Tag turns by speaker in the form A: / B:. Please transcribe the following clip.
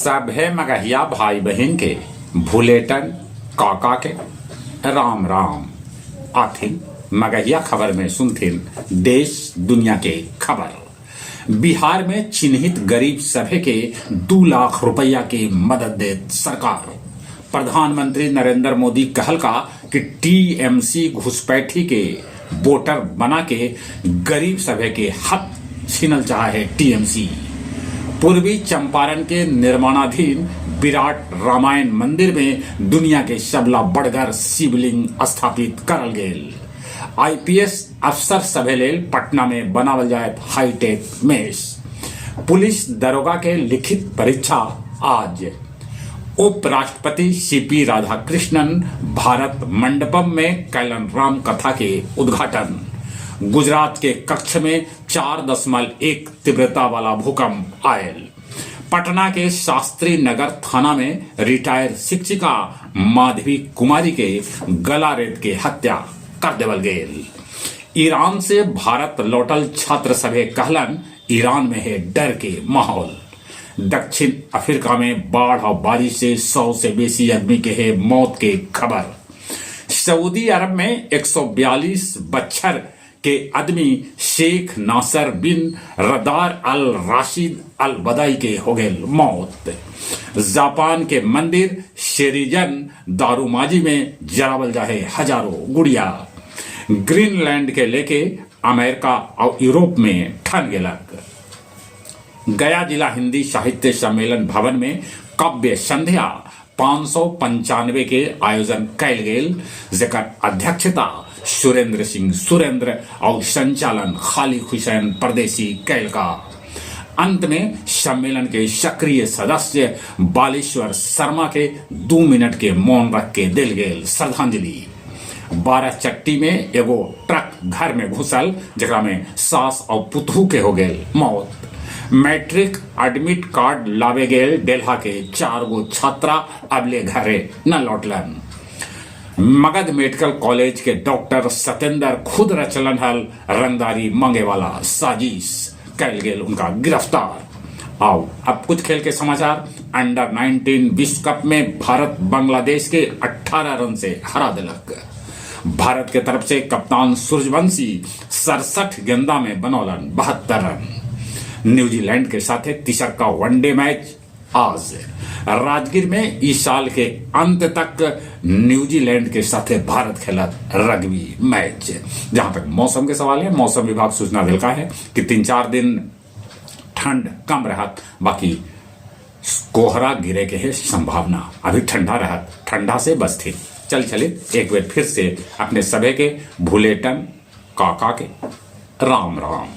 A: सभे मगहिया भाई बहिन के भुलेटन काका के राम राम। आथिन मगहिया खबर में सुनथिन देश दुनिया के खबर। बिहार में चिन्हित गरीब सभे के 2 लाख रुपया के मदद देत सरकार। प्रधानमंत्री नरेंद्र मोदी कहलका कि टीएमसी घुसपैठी के वोटर बना के गरीब सभे के हक छीनल चाहे है टीएमसी। पूर्वी चंपारण के निर्माणाधीन विराट रामायण मंदिर में दुनिया के सबला बड़गर शिवलिंग स्थापित करल गेल। आईपीएस अफसर सभे लेल पटना में बनावल जायत हाईटेक मेस। पुलिस दरोगा के लिखित परीक्षा आज। उपराष्ट्रपति सीपी राधाकृष्णन भारत मंडपम में कैलन राम कथा के उद्घाटन। गुजरात के कच्छ में 4.1 तीव्रता वाला भूकंप आयल। पटना के शास्त्री नगर थाना में रिटायर शिक्षिका माधवी कुमारी के गला रेत के हत्या कर देवल गेल। ईरान से भारत लौटल छात्र सभे कहलन ईरान में है डर के माहौल। दक्षिण अफ्रीका में बाढ़ और बारिश से 100 से बेसी आदमी के है मौत के खबर। सऊदी अरब में 142 बच्छर के आदमी शेख नासर बिन रदार अल राशिद अल बदाई के हो गए मौत। जापान के मंदिर शेरिजन दारूमाजी में जरावल जाहे हजारों गुड़िया। ग्रीनलैंड के लेके अमेरिका और यूरोप में ठन गेलक। गया जिला हिंदी साहित्य सम्मेलन भवन में काव्य संध्या 595 के आयोजन कैल गेल, जेकर अध्यक्षता सुरेंद्र सिंह सुरेंद्र और संचालन खालिद हुसैन परदेसी कैल का। अंत में सम्मेलन के सक्रिय सदस्य बालेश्वर शर्मा के 2 मिनट के मौन रख के दिल गेल श्रद्धांजलि। 12 चट्टी में एगो ट्रक घर में घुसल, जेकरा में सास और पुतहू के हो गेल मौत। मैट्रिक एडमिट कार्ड लावे गेल डेल्हा के 4 गो छात्रा अबले घरे न लौटलन। मगध मेडिकल कॉलेज के डॉक्टर सतेंद्र खुद रचलन हल रंगदारी मांगे वाला साजिश, कैल गेल उनका गिरफ्तार। आओ अब कुछ खेल के समाचार। अंडर 19 विश्व कप में भारत बांग्लादेश के 18 रन से हरा दिलक। भारत के तरफ से कप्तान सूर्यवंशी 67 गेंदा में बनौलन 72 रन। न्यूजीलैंड के साथ तीसर का वनडे मैच आज। राजगीर में इस साल के अंत तक न्यूजीलैंड के साथ भारत खेलत रग्बी मैच। जहां तक मौसम के सवाल है, मौसम विभाग सूचना दिलका है कि 3-4 दिन ठंड कम रहत, बाकी कोहरा गिरे के है संभावना। अभी ठंडा रहत, ठंडा से बचती। चल चले एक बार फिर से अपने सभे के भुलेटन काका के राम राम।